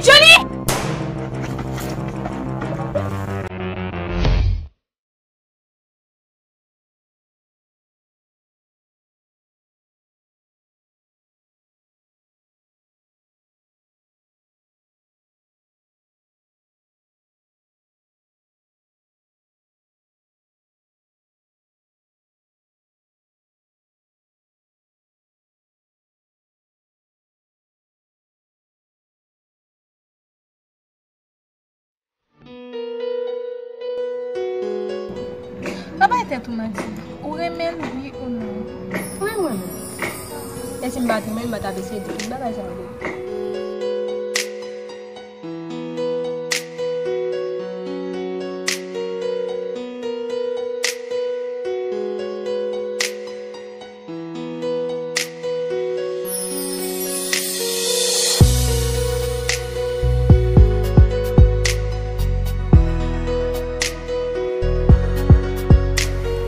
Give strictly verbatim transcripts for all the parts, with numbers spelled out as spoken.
Johnny! Pa bay tèt ou manti. Ou renmen l, wi ou non? Wi, mwen menm. E si m pa t renmen l, mwen t ap eseye di tout bagay sa yo.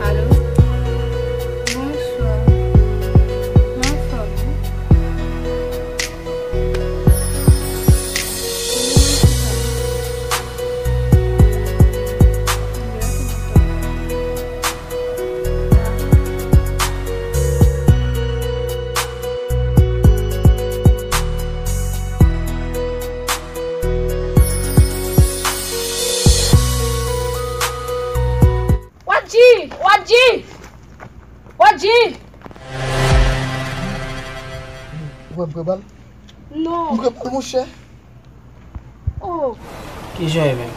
Alo? Bonswa. Mwen anfòm, wi. Wadji! Wadji! Wadji! Ou wè m pran bal? Non. M pran bal, monchè. Oh. Kijan w ye menm?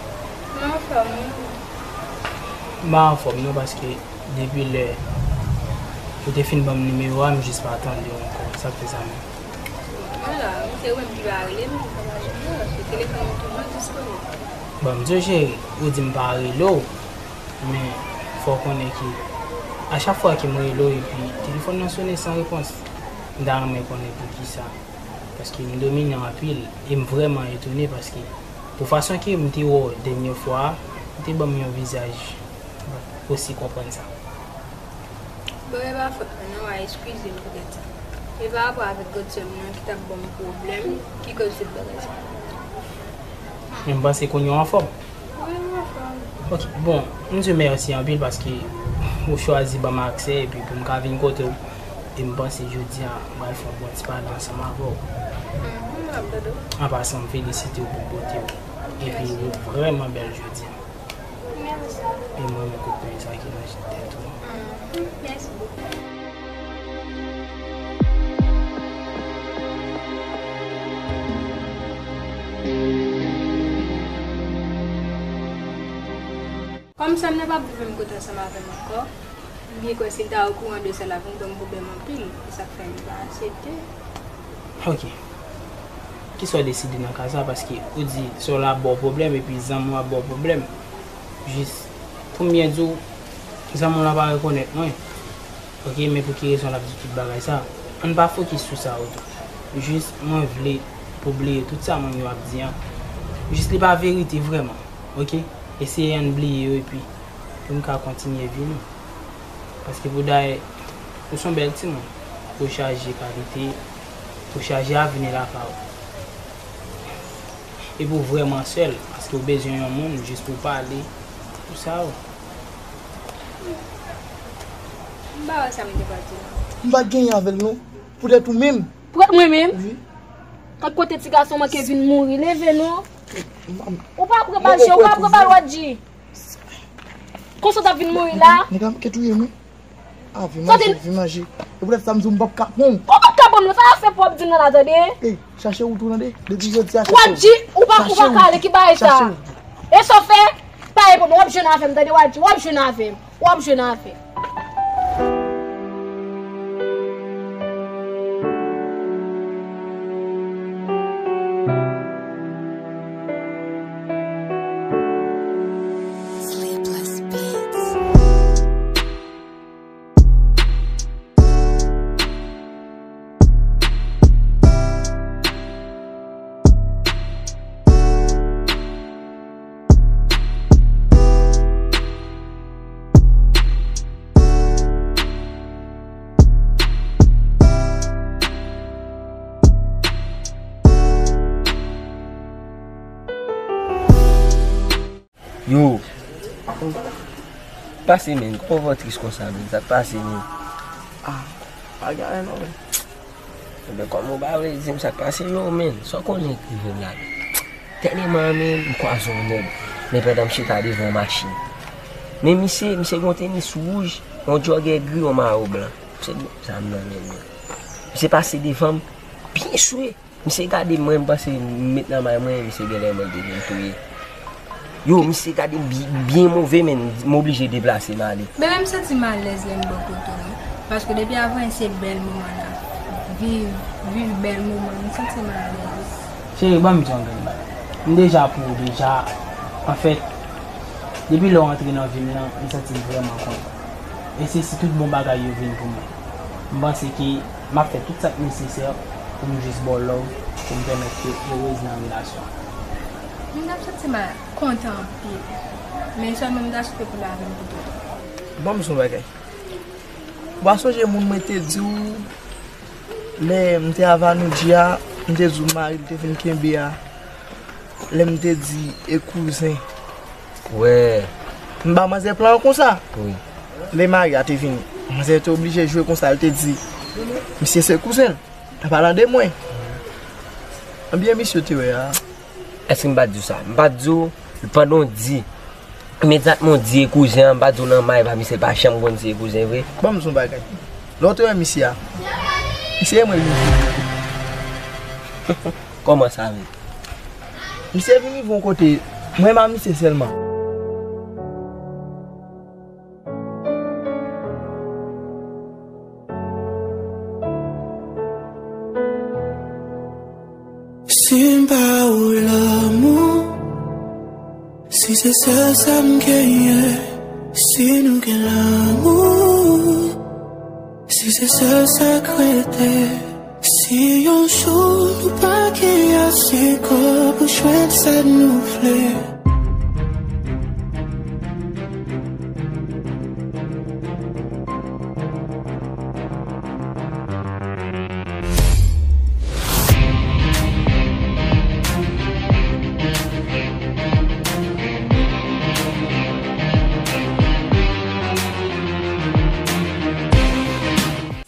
Mwen anfòm, wi. M pa anfòm non, paske depi lè ou te fin ban m nimewo a, m jis pa tande w ankò. Sa k fè sa menm? Mwen la, m te wè m ki pa rele m, m pa jwenn ou, paske telefòn mwen toujou disponib. Bon, m di w cheri, ou di m pa rele w, men fò w konnen ke a chak fwa ke m rele w epi telefòn nan sonnen san repons, m ta renmen konnen poukisa. Paske m dominan anpil e m vrèman etone paske pou fason ke m te wè w dènye fwa a, ou te ban m yon vizaj m pa t osi konprann sa. Bon, e pa fòt mwen non, a eskize m poutèt sa. E pa rapò avèk grandsè m nan ki t ap ban m pwoblèm ki koz tout bagay sa. Men m panse kounye a w anfòm. Wi, m anfòm. Ok, bon, m di w mèsi anpil paske ou chwazi ban m aksè epi pou m ka vin kote w. E m panse jodi a m pral fè yon bon ti pale ansanm avè w. Mhm, m ap tande w. An pasan, m felisite w pou bote w. Epi ou vrèman bèl jodi a. Mèsi. E m renmen kout peny sa ki nan tèt ou. Mhm, mèsi bokou. Kòm sè m nan p ap viv menm kote ansanm avè m ankò, m byen kwè si l ta okouran de sa, l ap vin ban m pwoblèm anpil. Se sa k fè m pa aksepte. Ok. Kisa w deside nan ka sa? Paske ou di sè w la ap ba w pwoblèm epi zanmi w ap ba w pwoblèm. Jis pou m byen di w, zanmi w la pa rekonèt mwen. Ok, men pou ki rezon l ap di tout bagay sa? Ann pa fokis sou sa yo tou. Jis mwen vle pou bliye tout sa moun yo ap di an. Jis li pa verite vrèman. Ok? Eseye ann bliye yo epi pou n ka kontinye vi nou. Paske pou dayè, ou se yon bèl timoun. Ou chaje kalite, ou chaje avni lakay ou. Epi ou vrèman sèl, paske ou bezwen yon moun jis pou pale, pou sa yo. M pa wè sa m te pral di la. M pa t genyen avè l non. Poutèt ou menm. Poutèt mwen menm? Wi. Ak kote ti gason manke vin mouri, leve non. Ou pa pran bal, ou pa pran bal, Wadji. Konsa w t ap vin mouri la. Nèg la manke touye m wi. A vi manje, vi manje. E poutèt sa m di w m p ap ka pran w. Ou p ap ka pran m non, sa w ap fè pou w ap di m nan la tande. Ey, chache wout ou tande. Depi jodi a chache wout. Wadji, ou pa, ou pa ka ale, ki bagay sa? E sa w fè? Pa gen pwoblèm, w ap jwenn avè m tande Wadji, w ap jwenn avè m. W ap jwenn avè m. Yo. Pase, men. Kòman w tris konsa, men? Sa k pase, men? Ah, pa gen anyen non, men. Ebyen, kòman w pa vle di m sa k pase yo, men? Sa w konnen k rive m la, men? Dènyèman, men, m kwaze yon nèg. Men pandan m chita devan yon machin. Men misye, misye gen yon tenis wouj, yon jògè gri, yon mayo blan. Misye gen zam nan men l. Misye pase devan m, byen swe. Misye gade mwen, m panse m met nan may mwen, misye genlè mwen l te vin touye. Yo, misye gade m bi-, byen move, men m oblije deplase m ale. Men, men m santi m alèz lè m bò kote w, wi. Paske depi avan, se bèl moman n ap viv, viv bèl moman, m santi m alèz. Cheri, ban m di w yon grenn bagay. M deja pou ou deja. Anfèt, depi lè w antre nan vi m nan, m santi m vrèman kontan. E se si tout bon bagay yo vin pou mwen. M panse ke m ap fè tout sa k nesesè pou m jis ba w love, pou m pèmèt ke w erez nan relasyon an. M t ap santi m kontan anpil, men sèlman m ta swete pou l pa vin pou toutan. Ban m di w yon bagay. Ou pa sonje moun mwen te di w, lè m te avè Anoudji a, m te di w mari l te vin kenbe a, lè m te di e kouzen. Wè. M ba manzè plan an konsa. Wi. Lè mari a te vini, manzè te oblije jwe konsa, l te di, misye se kouzen l, nan palan de mwen. Ebyen, misye te wè a. Èske m pa t di w sa? M pa t di w, pandan w di, imedyatman w di e kouzen an, m pa t di w nan may pa misye pa janm konn si e kouzen vre. Ban m di w yon bagay. Lè w te wè misye a, misye e mwen l vin. Kòman sa, men? Misye vin rive yon kote, mwen m a misye sèlman. Si m pa ou lanmou, si se sèl sa m genyen, si nou gen lanmou, si se sèl sa k rete, si yon jou nou pa gen ase kò pou jwenn sa nou vle.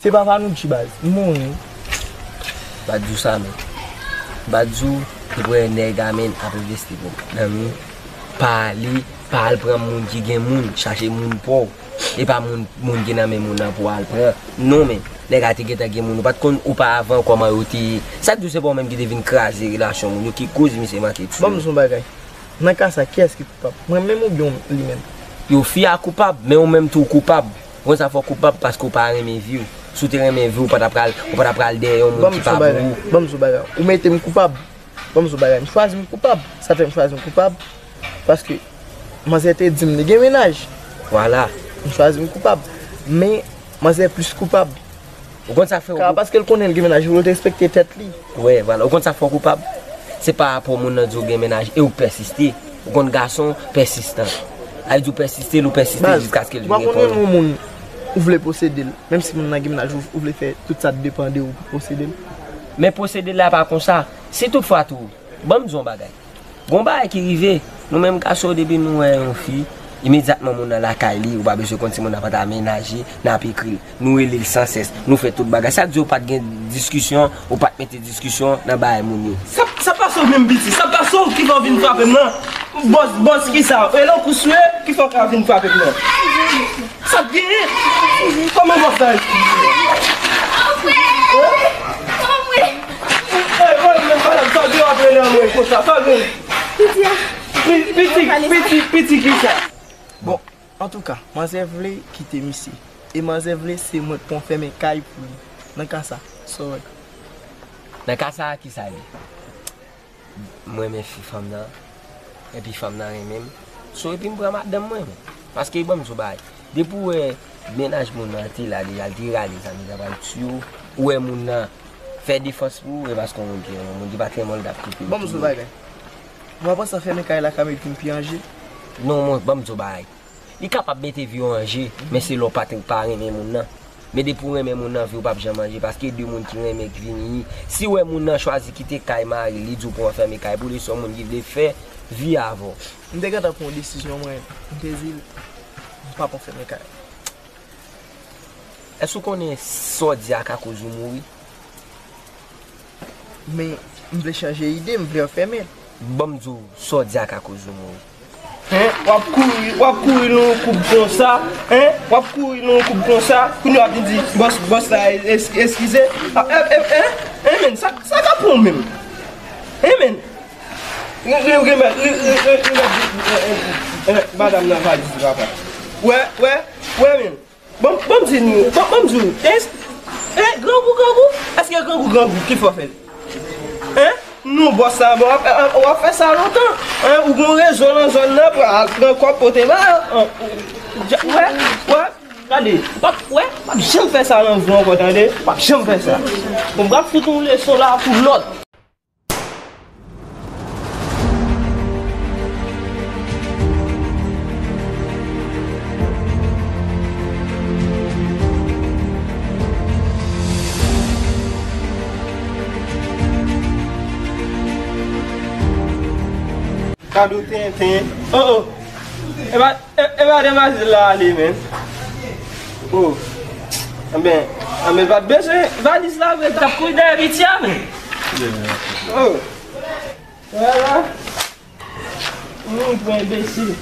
Se pa Vanoudji baz, m mouri. M pa t di w sa, men. M pa t di w, ou wè nèg a, men, ap envesti pou nan mi. Pa ale, pa al pran moun ki gen moun, chache moun pa w. E pa moun, moun ki nan men moun nan pou w al pran. Non, men, nèg a te gentan gen moun. Ou pa t konn oparavan kòman yo te ye. Sa k di w se pa w menm ki te vin kraze relasyon moun yo, ki koz misye manke tchou. Ban m di w yon bagay. Nan ka sa, kiyès ki koupab? Mwen menm oubyen li menm? Yo, fi a koupab, men ou menm tou w koupab. Ou konn sa fè w koupab paske w pa renmen vi w. Si w te renmen vi w, ou pa t ap pral, ou pa t ap pral dèyè yon moun ki pa pou ou. Ban m di w bagay. Ou mete m koupab. Ban m di w bagay. M chwazi m koupab. Sa fè m chwazi m koupab. Paske manzè te di m li gen mennaj. Vwala. M chwazi m koupab. Men manzè plis koupab. Ou konn sa k fè w... Ka paske l konnen l gen mennaj, pou l te respekte tèt li. Wè, vwala. Ou konn sa k fè w koupab? Se pa rapò moun nan di w gen mennaj e ou pèsiste. Ou konn gason pèsistan. Sa vle di w pèsiste, l ou pèsiste jiskaske l vin reponn ou. Baz, ou pa konn renmen yon moun, ou vle posede l. Menm si moun nan gen mennaj, ou, ou vle fè tout sa k depann de ou pou posede l. Men posede l la pa konsa. Si toutfwa tou, ban m di w yon bagay. Gon bagay ki rive, nou menm gason yo, depi nou wè yon fi, imedyatman moun nan lakay li, ou pa bezwen konn si moun nan pa t amenaje, n ap ekri l, nou rele l sansès, nou fè tout bagay. Sa k di w pa t gen diskisyon, ou pa t mete diskisyon nan bagay moun yo? Sa, sa pase w menm piti, sa pase w ki fè w vin frape m nan? Bòs, bòs kisa? E nan kou swe ki fè w ka vin frape m nan? Sa k genyen? Kòman bòs la ye? Hein? Ey, mwen menm, madanm, sa w gen w ap rele anmwe konsa, sa w gen? Piti a. Pi-, piti, piti, piti kisa? Bon, antouka, manzè vle kite misye. E manzè vle se mwen k pran fèmen kay pou li. Nan ka sa, sa w wè? Nan ka sa, kisa li? M renmen fi fanm nan, epi fanm nan renmen m. So, epi m pran madanm mwen, men. Paske, ban m di w bagay. Depi w wè mennaj moun nan te la deja, l te rale zam, li ta pral tiye w. Ou wè moun nan fè defans pou ou, e paske yon moun ki renmen w, moun ki pa t renmen w, l t ap koupe l. Ban m di w bagay. Ou pa panse fèmen kay la ka met vi m pi an je? Non, mwen, ban m di w bagay. Li kapab mete vi w an je, men se lè w pa te, pa renmen moun nan. Men depi w renmen moun nan, vi w p ap janm an je, paske de moun ki renmen k vini. Si w wè moun nan chwazi kite kay mari l, li di w pou w anfème kay pou li, se yon moun ki vle fè vi avè w. M te gentan pran yon desizyon, mwen, m te di l, m p ap anfèmen kay. Èske w konnen sa w di a ka koz ou mouri? Men, m vle chanje ide, m vle anfèmen l. Ban m di w, sa w di a ka koz ou mouri. Hen? W ap kouri, w ap kouri nan yon koup konsa, hen? W ap kouri nan yon koup konsa, kounye a w ap vin di, bòs, bòs la, es-, eskize. A, e, e, e, e, men, sa, sa k ap pran w menm? E, men, re, re, remèt, re, re, re, remèt, e, e, e, madanm nan valiz li, papa. Wè, wè, wè, men. Bon, bon, m di nou, bon, bon, m di w, e, e, grangou, grangou, èske grangou, grangou, ki fè w fè l? Hen? Non, bòs sa, bon, w ap, w ap fè sa lontan. Hen? Ou gon rezo nan zòn nan, pral pran kòb pote ba, hen? Wè, wè, gade, w ap, wè, w ap janm fè sa nan vi w ankò, tande? W ap janm fè sa. Bon, m pral fout yon leson la pou lòt. Kado tenten. Oh, oh. E pa, e, e pa demwazèl la ale, men. Oh. Anben, anben, pa t bezwen valiz la vre, t ap kouri dèyè piti a, men. Oh. Vwala. Moun pou enbesil.